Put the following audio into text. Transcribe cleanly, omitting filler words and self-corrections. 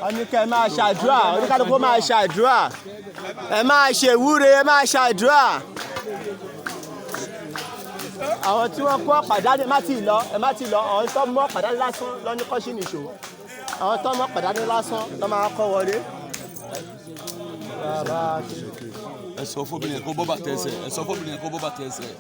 Wọ́n ní kẹ́ ẹ máa ṣàdúrà, oníkálukú máa ṣàdúrà, ẹ máa ṣèwúre, ẹ máa ṣàdúrà. Àwọn tí wọ́n kó ọ̀pàdánù, ẹ má tì lọ, ẹ má tì lọ. Àwọn tó mú ọ̀pàdánù lásán lọ ní kọ́ṣí nìṣó. Àwọn tó mú ọ̀pàdánù lásán lọ máa kọ́ wọlé. Ẹ sọ fóbìnrin yẹn kó bọ́ bàtà ẹsẹ̀. Ẹ sọ fóbìnrin yẹn kó bọ́ bàtà ẹsẹ̀.